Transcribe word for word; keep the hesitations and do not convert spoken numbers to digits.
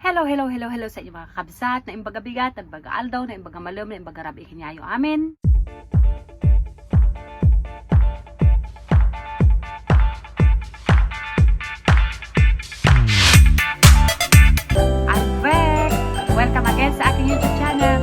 Hello, hello, hello, hello sa inyo mga kabsat, na imbaga bigat, na imbaga aldaw, na imbaga malem, na imbaga rabii kaniayo. Amen. I'm back! Welcome again sa aking YouTube channel.